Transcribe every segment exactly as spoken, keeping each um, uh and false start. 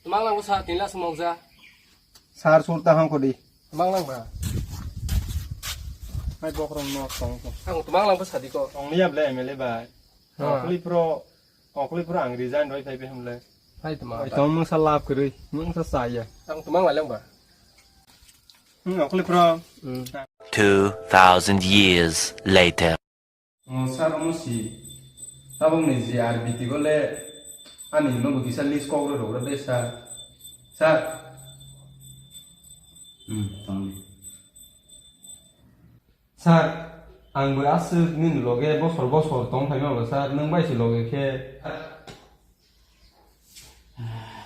Twmang lang bwsa, tin lakh swmokja. Sir, sur ta hang kodi. Twmang lang ba. Hai bokrok no tong ko. Ang twmang lang bwsa di ko. Tong liya ble M L A bai. Ha. Okli pro, okli pro ang resign roi phai be hamle. Hai twmang. Oi, tong mungsa lab kwrwi, mungsa saya. Ang twmang lang ba. Hmm, okli pro. Hmm. Two thousand years later. Oh, sir, omo si. Tabuk ni G R B T go le ani no bo kisa list kok rw rw de, sir. Sir. Hmm, tong di. Sir, ang bo aswk nini loge bosor bosor tong phaima bo, sir, nwng bai si loge khe.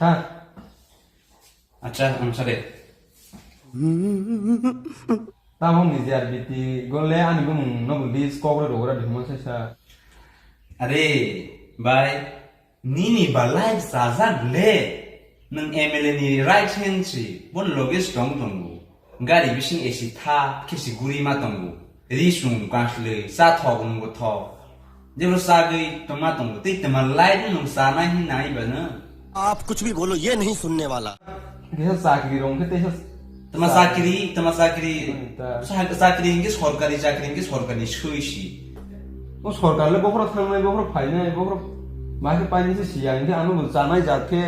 Sir. Acha, ang sare. Tamo ni G R B T go le ani bumung no bo list kok rw rw de mo se, sir. Are, bai, nini ba life sajak le, nwng M L A ni right hand si, bon loge tong tongo. Gari bising A C tha, khe si guri ma tongo. Ri sung kaslwi, cha thok nungbo thok. Jebo chagwi tongma tongo, tei twma light nwng chanai hin nai ba no. आप कुछ भी बोलो, ये नहीं सुनने वाला। Kisa chakri rong khe teisa Twma chakri, twma chakri. Hmm, ta. Sa-, chakri hingke sorkari, chakri hingke sorkari sui si. O sorkar le bokhorok thangnai, bokhorok phainai, bokhorok ma khe painai se siya, hingke ano bo chanai jat khe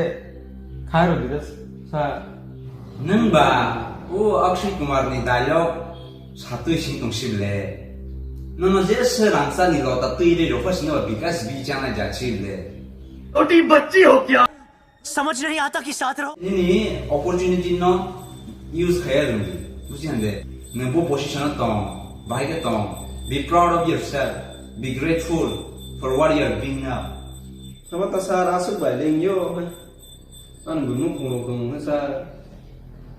khai rw di sa. Nwng ba o Akshay Kumar ni dialogue satwi sing tong sibile. Nono je se rangsa ni lota twi ri rokha sino ba bikas bi chanai jat sibile. छोटी बच्ची हो क्या? समझ नहीं आता कि साथ रहो। Nini opportunity no use khaya rwngdi. Buji hande. Nwng bo position o tong, bahai khe tong. Be proud of yourself. Be grateful for what you are doing now. Sama ta sir aswk bai leng yo. Ang bo nuk phung rok tong sir.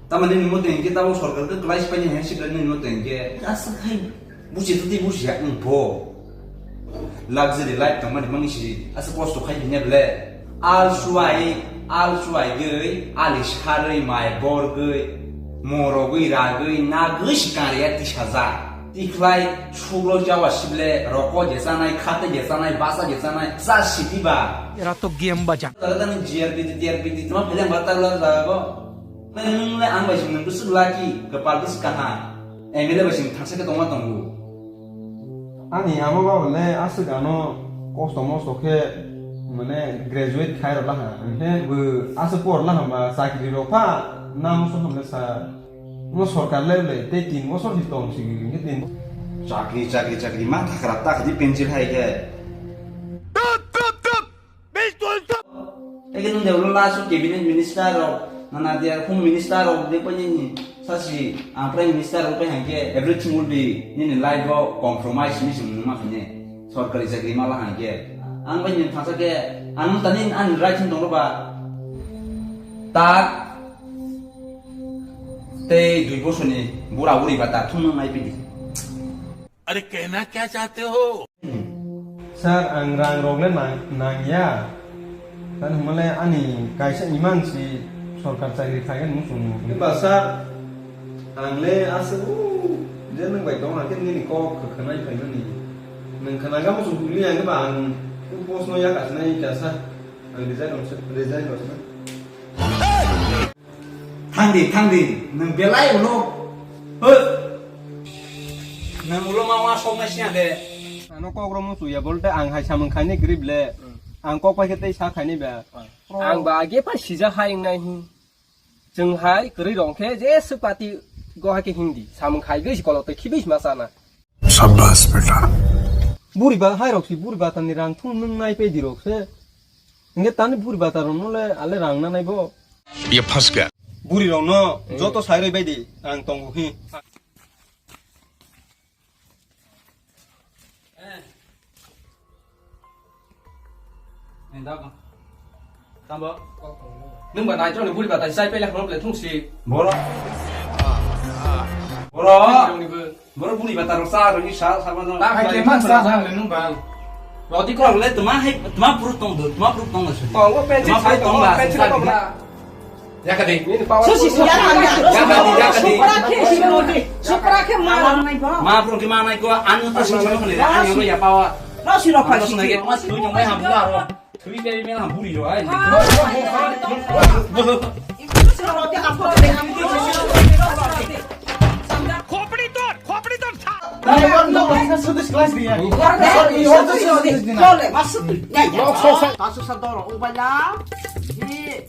Tamani nini mote hingke tamo sorkar ke klai sipai ni hensik lai nini mote hingke. Aswk hai buchi tuti buchi ya wng bo. Luxury life tongmani mani si aswk kosto khai hinya ble. Al suai, al suai gei, ali sarui mai bor gei, morogui ragui nagui si kariya tisa ja. Tikhlai suglo jawa sible roko je chanai, khate je chanai, basa je chanai, cha sidi ba. Era to game baja. Tara tani G R B T, T R B T, tama phedeng ba tarla jago. Nang nung le ang bai sing nang bwswk lucky, kwpal bwswk kaham. M L A bai sing thangsa khe tongma tongo. Ani ama baba le aswk ano kosto mosto khe mane graduate khai rwla ha. Hinkhe bo aswk por la hamba chakri rok pha namo so hamle sa. Mo sorkar le le tei tin bosor si tong si hinkhe tin. Chakri, chakri, chakri ma thakra ta khadi pencil hai khe. Eke nung de ulo last o cabinet minister rok, nana de home minister rok de pa nini sasi ang prime minister rok pai hangke everything will be nini life o compromise ni sing numa khane sorkari chakri mala hangke ang bai nini thangsa ke ang tani ani right hin tonglo ba tak tei dui bosor ni bura buri ba tak thung nang nai pidi. अरे कहना क्या चाहते हो? Sir, ang rang rok le nang, nang ya. Tan hwnmale ani kaisa imang si sorkar chakri khaigani muchung. Ba sir, ang le aswk o je nwng bai tong hakhe nini kok khwnai phaimani. Nwng khwnaga muchung tuli ang ba ang post no ya kasinai kya sir. Ang resign rok, resign rok. Thangdi, thangdi, nwng belai ulo. Hoi. Nwng ulo ma wa sok na siya de. Ano kok ro musu ya bolte ang hai samung khaini grip le. Ang kok pai khe tei sa khaini ba. Ang ba age pa sija hai wngnai hi. Chwng hai kwrwi rong khe je swk pati go hai khe himdi. Samung khai gwi si kolok tei khibis ma sana. Shabash beta. Buri ba hai rok si buri ba tani rang thung nung nai pe di rok se. Nge tani buri ba ta rong no le ale rang na nai bo. Ye phas gaya. Buri rok no joto sai roi bai di rang tongo hi. Tambo. Nung ba nai joni buri ba tai sai pele khorok le thung si. Boro. Boro. Joni bo. Boro buri ba taro sa ro ni sa sa ba no. Ta hai ke man sa sa le nung ba. Roti ko le tuma hai tuma puru tong do, tuma puru tong do. Tong go pen si sai tong ba. Pen si tong ba. Yakadi. Nini power. Susi, susi. Yakadi, yakadi. Supra khe sirodi. Supra khe ma. Ma pro ki ma nai ko anu ta sing sing ni ani ro ya power. Ro siro kha sing. Ma sing ni mai ha bula ro. Twi tei mela buri rw ai. Khopri tor, khopri tor tha. Nai, wan, no, wan, sa sudis class di ya. Wan, wan, wan, sa sudis di na. Wan, wan, sa sudis di na. Sok, sok, sok. Kasu sa doro, o bala. Ni.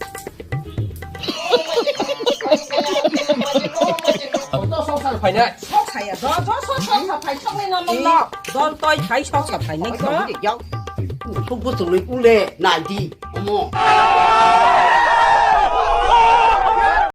Sok, sok, sok, sok. Sok saya, do, do, sok, sok, sok, sok, sok, ni naman na. Don toy, hay, sok, sok, sok, ni ko. Sok, sok, sok, ule, nai di. Omo.